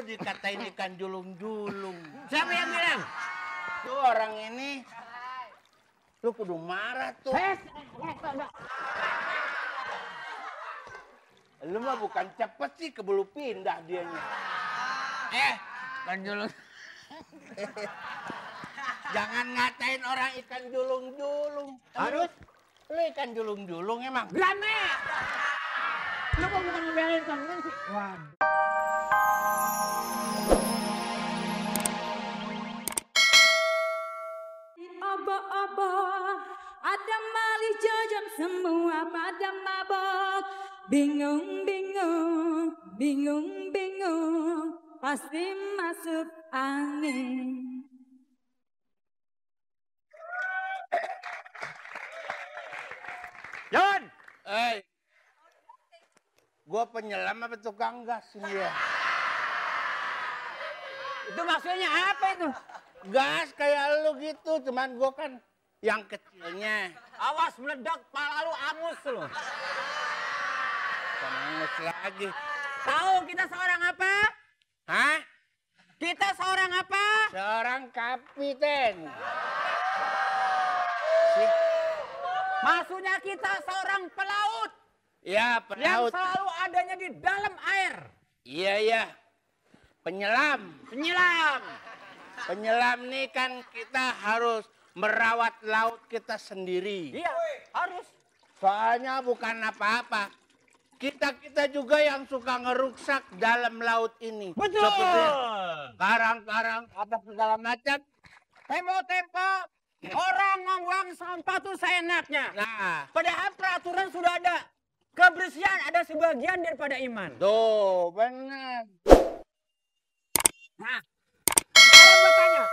dikatain ikan julung-julung. Siapa yang bilang? Tuh orang ini. Lu kudu marah tuh. Lu mah bukan cepet sih, keburu pindah dianya. Ikan julung. Jangan ngatain orang ikan julung-julung. Harus? Lu ikan julung-julung emang? Grame! Lu kok bukan ngebelain temen sih? Waduh. Aba-aba, ada malih jajam semua pada mabok. Bingung-bingung, bingung-bingung, pasti masuk angin. John! Gua penyelam apa tukang gas ini ya? Itu maksudnya apa itu? Gas kayak lu gitu, cuman gua kan yang kecilnya. Awas meledak, pala lu angus lu. Angus lagi. Tahu kita seorang apa? Hah? Kita seorang apa? Seorang kapiten. Maksudnya kita seorang pelaut. Ya, Yang pelaut. selalu adanya di dalam air. Iya, iya. Penyelam. Penyelam. Penyelam nih kan kita harus merawat laut kita sendiri. Iya, harus. Soalnya bukan apa-apa. Kita juga yang suka ngeruksak dalam laut ini. Betul. Seperti karang-karang, apa segala macam. Tempo-tempo orang membuang sampah tuh seenaknya. Nah, Padahal peraturan sudah ada. Kebersihan ada sebagian daripada iman. tuh benar. Nah, sekarang gue tanya.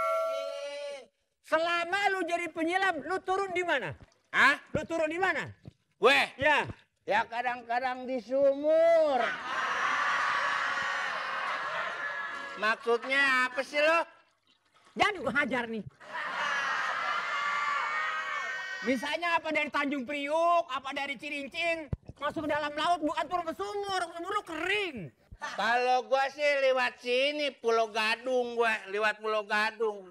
Selama lu jadi penyelam, lu turun di mana? Hah? Lu turun di mana? Gue? Ya. Ya kadang-kadang di sumur. Maksudnya apa sih lo? Jangan gue hajar nih. Misalnya apa dari Tanjung Priuk, apa dari Cilincing, masuk ke dalam laut bukan turun ke sumur, sumur lu kering. Kalau gua sih lewat sini, Pulau Gadung gua, lewat Pulau Gadung.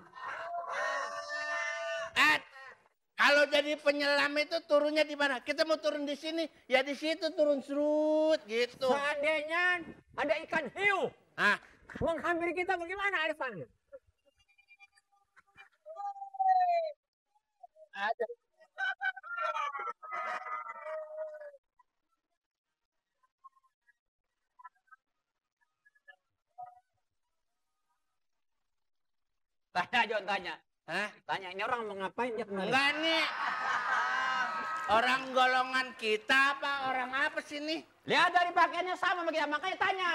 Kalau jadi penyelam itu turunnya di mana? Kita mau turun di sini, ya di situ turun serut gitu. Seandainya ada ikan hiu, Ah, menghampiri kita bagaimana Arifan? ada. Tanya John, tanya. Hah? Tanya, ini orang mau ngapain dia kemarin? Enggak nih. Orang golongan kita apa orang apa sih nih? Lihat dari pakaiannya sama sama kita, makanya tanya.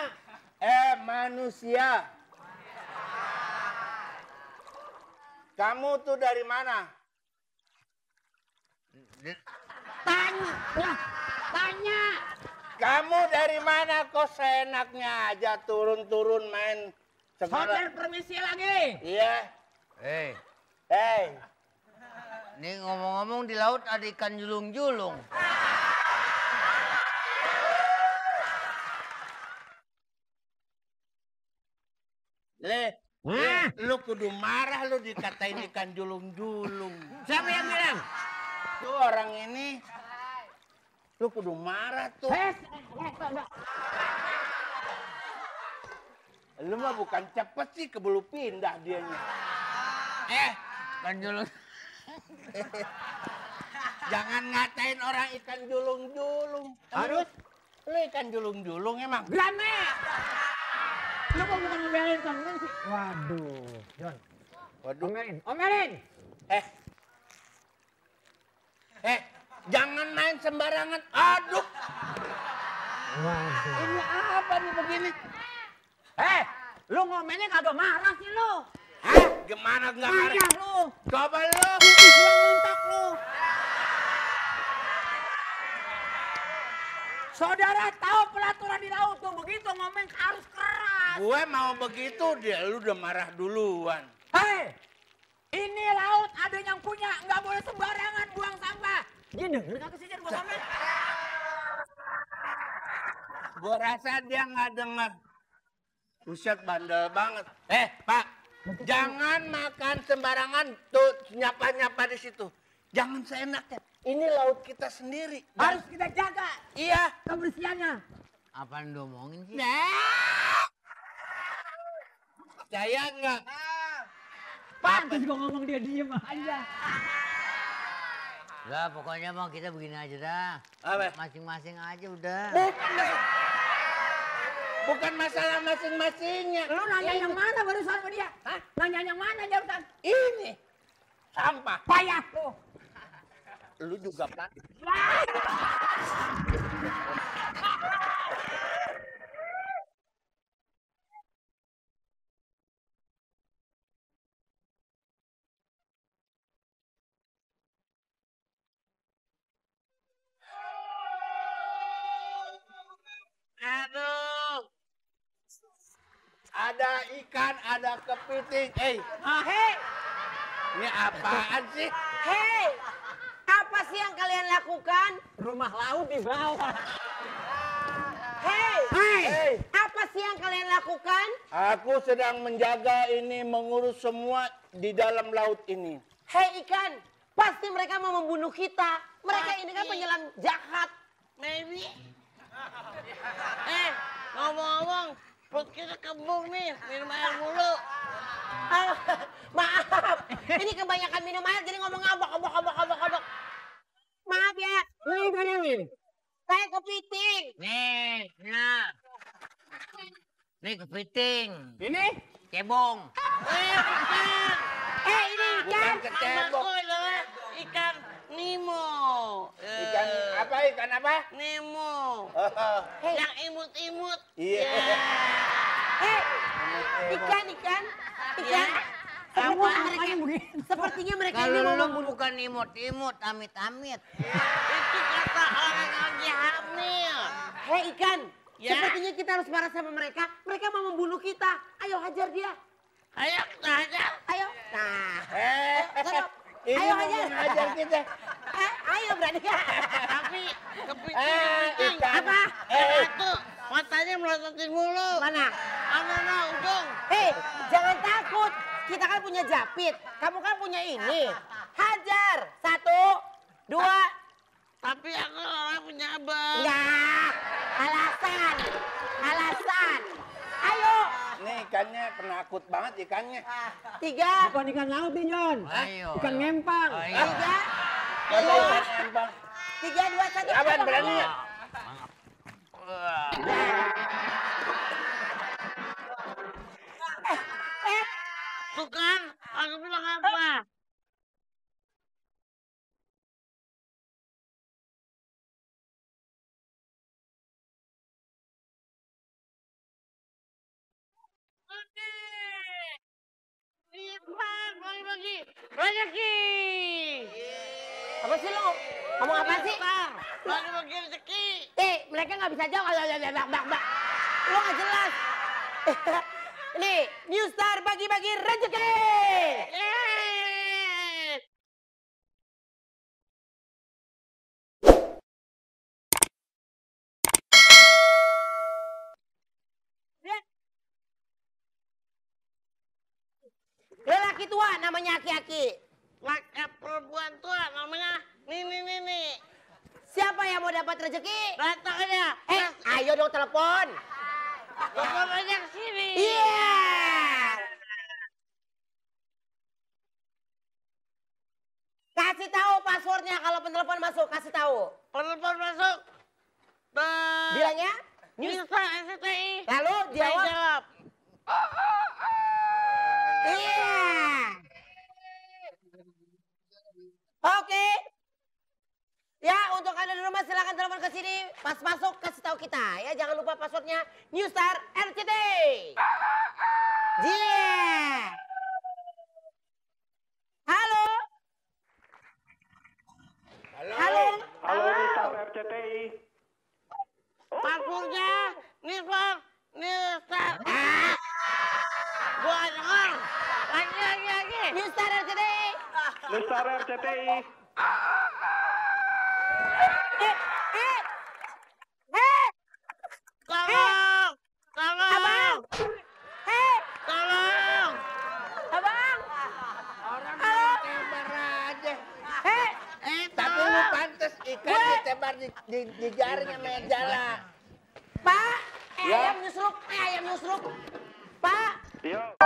Manusia. Kamu tuh dari mana? Tanya, ya, tanya. Kamu dari mana? Kok seenaknya aja turun-turun main Saudara segala. permisi lagi. Iya. Hei. Ini ngomong-ngomong di laut ada ikan julung-julung. Lu kudu marah lu dikatain ikan julung-julung. Siapa yang bilang? Tuh orang ini. Lu kudu marah tuh. Lu mah bukan cepet sih, keburu pindah dianya. Ikan julung. Jangan ngatain orang ikan julung-julung. Harus? Lu ikan julung-julung emang? Grame! Lu kok bukan ngebelain temen sih? Waduh, John. Waduh. Omelin! Jangan main sembarangan. Aduh, Waduh. ini apa nih begini? Lu ngomelnya kagak marah sih lu. Gimana nggak Marah marah? lu. Coba lu. Isian muntak lu. Saudara tahu peraturan di laut tuh, begitu ngomel harus keras. Gue mau begitu, dia lu udah marah duluan. Ini laut ada yang punya, nggak boleh sembarangan buang sampah. Dia denger kagak sih gue ngomel? Gue rasa dia nggak denger. Buset, bandel banget. Pak, jangan makan sembarangan tuh nyapa-nyapa di situ. Jangan seenaknya. Ini laut kita sendiri. Harus kita jaga Iya. kebersihannya. Apa yang diomongin sih? Percaya nggak? Pantes gua ngomong dia diem aja. Udah pokoknya mau kita begini aja dah. Apa? Masing-masing aja udah. Bukan masalah masing-masingnya. Lu nanya yang mana barusan sama dia? Hah? Nanya yang mana barusan? Ini sampah. Payah tuh. Lu juga Pak. Aduh. Ada ikan, ada kepiting. Hei, Ini apaan sih? Hei, apa sih yang kalian lakukan? rumah laut di bawah. Hei, apa sih yang kalian lakukan? Aku sedang menjaga ini, mengurus semua di dalam laut ini. Hei ikan, pasti mereka mau membunuh kita. Mereka ini kan penyelam jahat. Maybe. Ngomong-ngomong, perut kita kembung nih, minum air mulu. Ah, maaf, ini kebanyakan minum air jadi ngomong abok. Maaf ya, saya kepiting. Nih, nah. Nih kepiting. Ini Cebong. Ini ikan. Bukan kecebok. Aku adalah ikan Nemo. Ikan apa? Ikan apa? Nemo. Hei, Yang imut-imut. Iya. hei, ikan. kamu ngapain begini? Sepertinya mereka ini Kalau mau lu membunuh. bukan imut-imut, amit-amit. Itu kata orang yang lagi hamil. Hei ikan, Ya. sepertinya kita harus marah sama mereka. Mereka mau membunuh kita. Ayo hajar dia. Ayo, aja. Ayo. Nah. Ini Ayo, mau hajar. mengajar kita. Ayo berani. Tapi kepiting. Ikan. Apa? Itu matanya melototin mulu. Mana? Mana ujung. Hei, jangan takut. Kita kan punya japit. Kamu kan punya ini. Hajar. 1, 2. Tapi aku orang punya abang. Enggak. Alasan. Ayo. Ini ikannya penakut banget ikannya. 3, Bukan ikan laut nih, Jon. Ayo. Ikan ngempang. Ayo. 3, Masa ikan empang. 3, 2, 1. Apaan berani? Tuh kan, aku bilang apa? Oke. Lipat, bagi-bagi. Rezeki. Apa sih lo? Ngomong apa sih? Bagi-bagi rezeki. Mereka nggak bisa jawab. Bak. Lo nggak jelas. Nih, New Star bagi-bagi rezeki. Yeay. Lelaki tua namanya aki-aki. Laki perempuan tua namanya Nini. Siapa yang mau dapat rezeki? Datang aja. Ayo dong telepon. Telepon aja ke sini. Iya. Kasih tahu passwordnya kalau penelpon masuk. Kasih tahu. Telepon masuk. Bilangnya? Bisa SCTI. Lalu Saya jawab. jawab. Iya. Oke. Ya, untuk Anda di rumah silakan telepon ke sini. Pas masuk kasih tahu kita ya. Jangan lupa passwordnya New Star RCT. Yeah. Halo. Halo. Halo, Nisar RCTI. Passwordnya Nisar. Gua denger. Lagi. New Star RCT. Nisar RCTI. Tolong. Abang. ketebar di jaring sama jala. Pak, ayam nyusruk, ayam nyusruk. Pak, Yo.